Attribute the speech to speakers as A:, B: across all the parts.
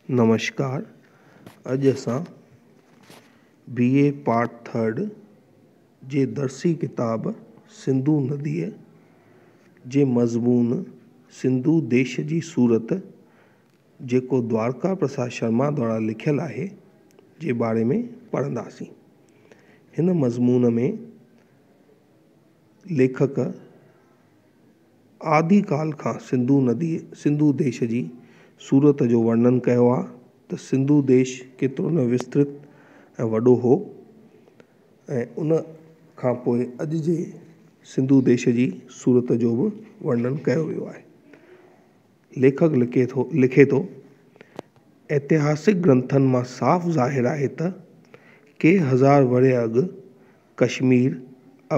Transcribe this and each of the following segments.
A: نمشڪار اڄ اسان بي اي part third جي درسي ڪتاب سنڌو نديءَ جي مضمون سنڌو ديش جي صورت جيڪو دوارڪا پرساد شرما دوارا لکيل آهي جي باري ۾ پڙهنداسين. هن مضمون ۾ ليکڪ آديڪال کان سنڌو ندي سنڌو ديش جي صورت جو ورڻن ڪيو آهي ته سنڌو ديش ڪيترو نه وسترت ۽ وڏو هو ۽ ان کان پوءِ اڄ جي سنڌو ديش جي صورت جو به ورڻن ڪيو ويو آهي. ليکڪ لکي ٿو لکي ٿو اتهاسڪ گرنٿن مان صاف ظاهر آهي ته ڪي هزار ورهيه اڳ ڪشمير،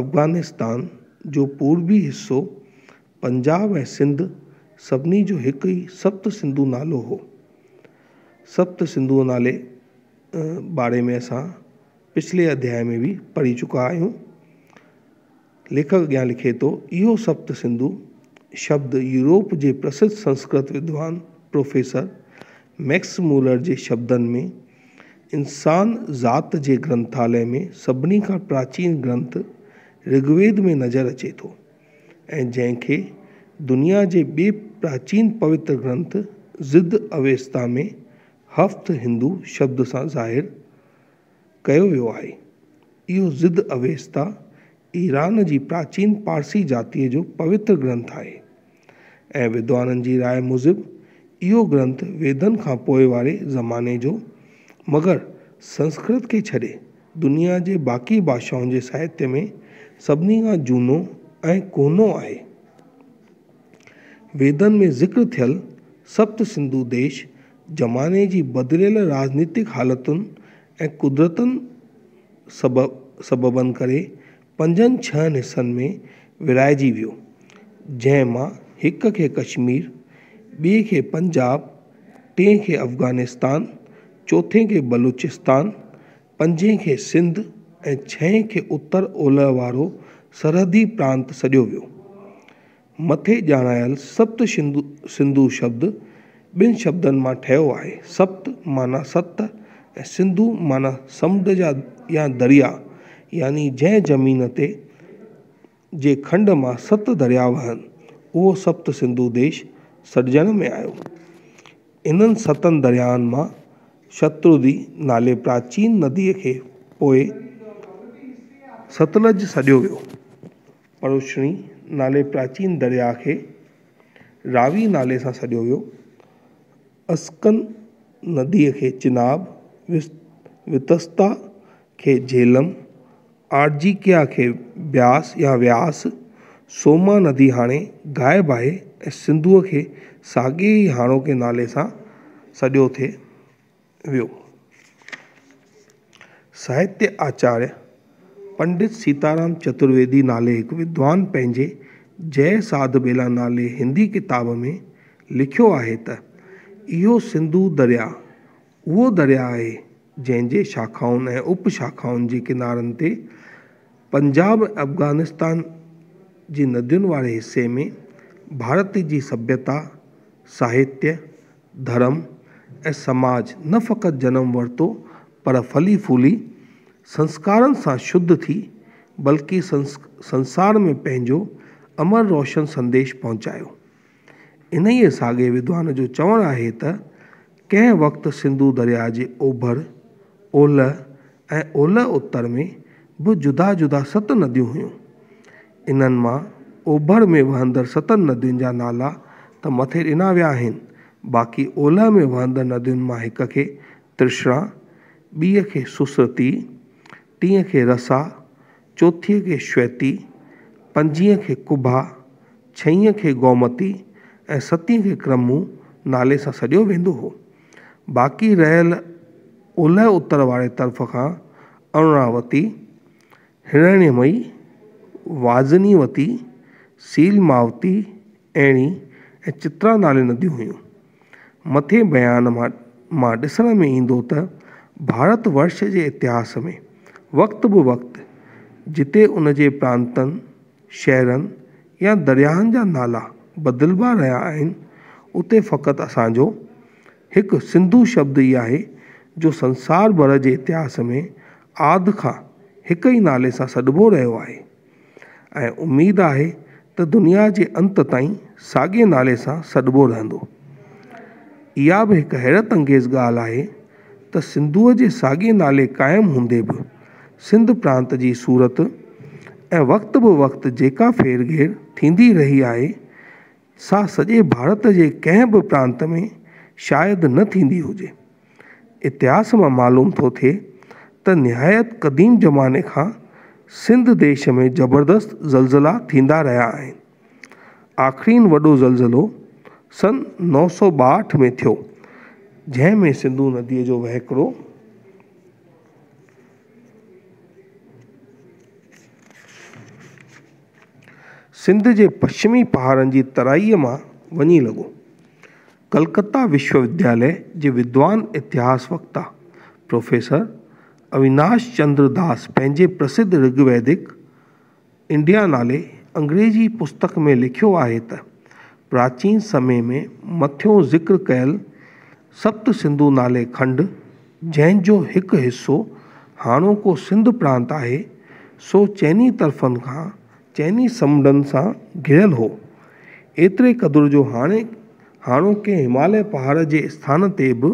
A: افغانستان جو پوربي حصو، پنجاب ۽ سنڌ سڀني جو هڪ ئي سپت سنڌو نالو هو. سپت سنڌوءَ نالي باري ۾ اسان پڇلي اڌياءِ ۾ به پڙهي چڪا آهيون. ليکڪ اڳيان لکي ٿو، اهو سپت سنڌو شبد يورپ جي پرسڌ سنسڪرت ودوان پروفيسر ميڪس مولر جي شبدن ۾ انسان ذات جي گرنٿاليه ۾ سڀني کان پراچين گرنٿ رگويد ۾ نظر اچي ٿو ۽ جنهن کي دنيا جي ٻئي پراچين پوتر گرنٿ زد اويستا ۾ هفت هندو شبد سان ظاهر ڪيو ويو آهي. اهو زد اويستا ايران جي پراچين پارسي جاتيء جو پوتر گرنٿ آهي ۽ ودوانن جي راءِ موجب اهو گرنٿ ويدن کان پوءِ واري زماني جو مگر سنسڪرت کي ڇڏي دنيا جي باقي ڀاشائن جي ساهتيه ۾ سڀني کان جهونو ۽ ڪهنو آهي. ويدن ۾ ذڪر ٿيل سپت سنڌو ديش زماني جي بدليل راجنيتڪ حالتن ۽ قدرتن سبب سببن ڪري پنجن ڇهن حصن ۾ ورهائجي ويو، جنهن مان هڪ کي ڪشمير، ٻئي کي پنجاب، ٽئين کي افغانستان، چوٿين کي بلوچستان، پنجين کي سنڌ ۽ ڇهين کي اتر اولهه وارو سرحدي پرانت سڏيو ويو. مٿي ڄاڻايل سپت سنڌو شبد ٻن شبدن مان ٺهيو آهي، سپت معنيٰ ست ۽ سنڌو معنيٰ سمنڊ جا يا درياء يعني جنهن زمين تي جي کنڊ مان ست درياء وهن، اهو سپت سنڌو ديش سڏجڻ ۾ آيو. انهن ستن درياهن مان شتردي نالي پراچين نديء کي پوء ستلج سڏيو ويو. پرشڻي نالي پراچين درياهه کي راوي نالي سان سڏيو ويو. اسڪن نديء کي چناب، وتستا کي جهلم، آرجيڪيا کي بياس يا وياس، سوما ندي هاڻي غائب آهي ۽ سنڌوءَ کي ساڳئي ئي هاڻوڪي نالي سان سڏيو ٿي ويو. ساهتيه آچاريه پنڊت سيتارام چترويدي نالي هڪ ودوان پنهنجي جئه ساڌ ٻيلا نالي هندي ڪتاب ۾ لکيو آهي ته اهو سنڌو درياء اهو درياء آهي جنهن جي شاخائن ۽ اپ شاخائن جي ڪنارن تي پنجاب ۽ افغانستان جي ندين واري حصي ۾ ڀارت جي سڀيتا، ساهتيه، ڌرم ۽ سماج نه فقط جنم ورتو پر ڦلي ڦولي سنسڪارن سان شڌ ٿي بلڪه سنسار ۾ پنهنجو امر روشن سنديش پهچايو. انهيء ساڳئي ودوان جو چوڻ آهي ته ڪنهن وقت سنڌو درياء جي اوڀر، اولهه ۽ اولهه اتر ۾ به جدا جدا ست نديون هيون. انهن مان اوڀر ۾ وهندڙ ستن ندين جا نالا ته مٿي ڏنا ويا آهن، باقي اولهه ۾ وهندڙ ندين مان هڪ کي ترشنا، ٻيء کي سسرتي، ٽين کي رسا، چوٿين کي شويتي، پنجين کي ڪڀا، ڇهين کي گومتي ۽ ستين کي ڪرمون نالي سان سڏيو ويندو هو. باقي رهيل اولهه اتر واري طرف کان ارڻاوتي، هرڻيمئي، وازنيوتي، سيلماوتي، ايڻي ۽ چترا نالي نديون هيون. مٿين بيان مان مان ڏسڻ ۾ ايندو ته ڀارت ورش جي اتهاس ۾ وقت به وقت جتي ان جي پرانتن، شهرن يا درياهن جا نالا بدلبا رهيا آهن، اتي فقط اسان جو هڪ سنڌو شبد ئي آهي جو سنسار ڀر جي اتهاس ۾ آد کان هڪ ئي نالي سان سڏبو رهيو آهي ۽ اميد آهي ته دنيا جي انت تائين ساڳئي نالي سان سڏبو رهندو. اها به هڪ حيرت انگيز ڳالهه آهي ته سنڌوء جي ساڳئي نالي قائم هوندي به سنڌ پرانت جي صورت ۽ وقت به وقت جيڪا ڦيرگهير ٿيندي رهي آهي، سا سڄي ڀارت جي ڪنهن به پرانت ۾ شايد نه ٿيندي هجي. اتهاس مان معلوم ٿو ٿئي ته نهايت قديم زماني کان سنڌ ديش ۾ زبردست زلزلا ٿيندا رهيا آهن. آخرين وڏو زلزلو سن 962 ۾ ٿيو، جنهن ۾ سنڌو نديء جو وهڪرو سنڌ جي پشچمي پهاڙن جي ترائيء مان وڃي لڳو. ڪلڪتا وشو ودياليه جي ودوان اتهاس وڪتا پروفيسر اويناش چندر داس پنهنجي پرسڌ رگ ويدڪ انڊيا نالي انگريزي پستڪ ۾ لکيو آهي ته پراچين سمي ۾ مٿيون ذڪر ڪيل سپت سنڌو نالي کنڊ، جنهن جو هڪ حصو هاڻوڪو سنڌ پرانت آهي، سو چئني طرفن کان چئني سمنڊن سان گهريل هو. ايتري قدر جو هاڻي هاڻوڪي هماليه پهاڙ جي اسٿان تي به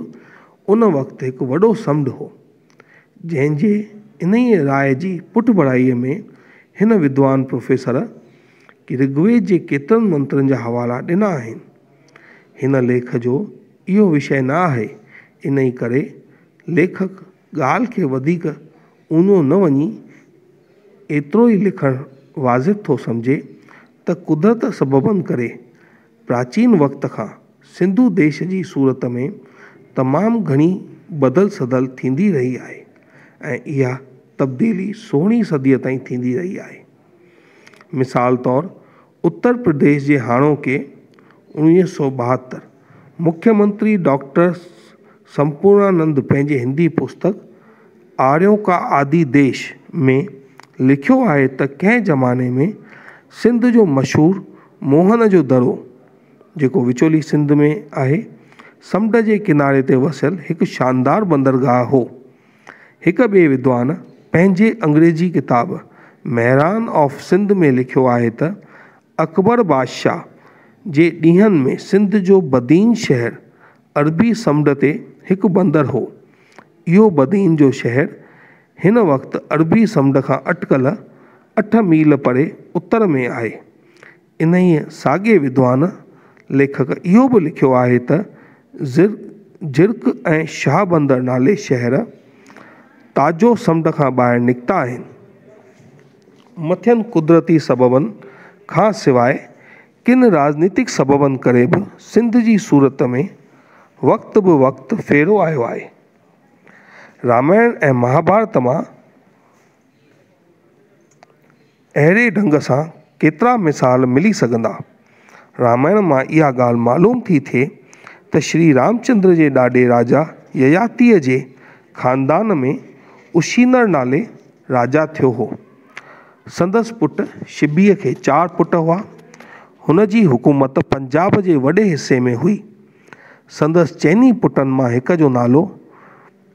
A: ان وقت هڪ وڏو سمنڊ هو. جنهن جي انهيء راء جي پٺڀرائيء ۾ هن ودوان پروفيسر رگويد جي ڪيترن منترن جا حوالا ڏنا آهن. هن ليک جو اهو وشيه نه آهي، انهي ڪري ليکڪ ڳالهه کي وڌيڪ اونهو نه وڃي ايترو ئي لکڻ واجب ٿو سمجهي ته قدرت سببن ڪري پراچين وقت کان سنڌو ديش جي صورت ۾ تمام گهڻي بدل سدل ٿيندي رهي آهي ۽ اها تبديلي سورهين صديء تائين ٿيندي رهي آهي. مثال طور اتر پرديش جي هاڻوڪي 1972 مکيه منتري ڊاڪٽر سمپورڻانند پنهنجي هندي پستڪ آريون ڪا آدي ديش ۾ لکيو آهي ته ڪنهن زماني ۾ سنڌ جو مشهور موهن جو دڙو، جيڪو وچولي سنڌ ۾ آهي، سمنڊ جي ڪناري تي وسيل هڪ شاندار بندرگاهه هو. هڪ ٻئي ودوان پنهنجي انگريزي ڪتاب مهراڻ آف سنڌ ۾ لکيو آهي ته اڪبر بادشاهه جي ڏينهن ۾ سنڌ جو بدين شهر عربي سمنڊ تي هڪ بندر هو. اهو بدين جو شهر هن وقت عربي سمنڊ کان اٽڪل اٺ ميل پري اتر ۾ آهي. انهيء ساڳئي ودوان ليکڪ اهو به لکيو آهي ته جرڪ ۽ شاهه بندر نالي شهر تازو سمنڊ کان ٻاهر نڪتا آهن. مٿين قدرتي سببن کان سواء ڪن راڄنيتڪ سببن ڪري به سنڌ جي صورت ۾ وقت به وقت ڦيرو آيو آهي. رامائڻ ۽ مهاڀارت مان اهڙي ڍنگ سان ڪيترا مثال ملي سگهندا. رامائڻ مان اها ڳالهه معلوم ٿي ٿئي ته شري رامچندر جي ڏاڏي راجا يياتيء جي خاندان ۾ اشينر نالي راجا ٿيو هو. سندس پٽ شبيء کي چار پٽ هئا. هن جي حڪومت پنجاب جي وڏي حصي ۾ هئي. سندس چئني پٽن مان هڪ جو نالو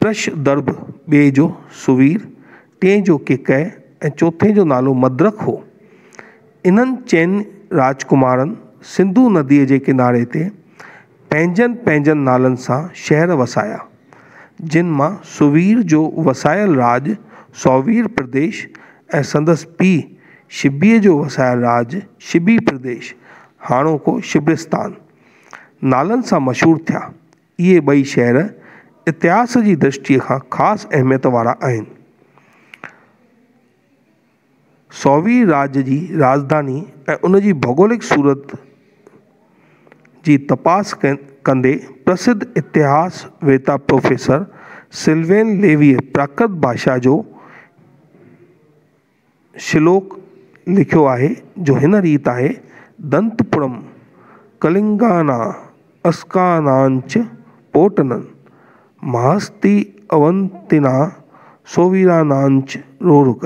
A: پرشدرڀ، ٻئي جو سووير، ٽئين جو ڪيڪئه ۽ چوٿين جو نالو مدرڪ هو. انهن چئن راجڪمارن سنڌو نديء جي ڪناري تي پنهنجن پنهنجن نالن سان شهر وسايا، جن مان سووير جو وسايل راڄ سووير پرديش ۽ سندس پيء شبيء جو وسايل راڄ شبي پرديش، هاڻوڪو شبستان، نالن سان مشهور ٿيا. اهي ٻئي شهر اتهاس جي درشٽيء کان خاص اهميت وارا آهن. سووير راڄ جي راڄڌاني ۽ ان جي ڀوڳولڪ صورت جي تپاس ڪندي پرسڌ اتهاس ويتا پروفيسر سلوين ليويء پراڪرت ڀاشا جو شلوڪ لکيو آهي جو هن ريت آهي، دنتپورم ڪلنگانا اسڪانانچ پوٽنن، مهاستي اونتنا سوويرانانچ رورڪ.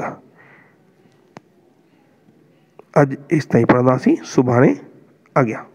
A: اڄ ايستائين پڙهنداسين سڀاڻي اڳيان.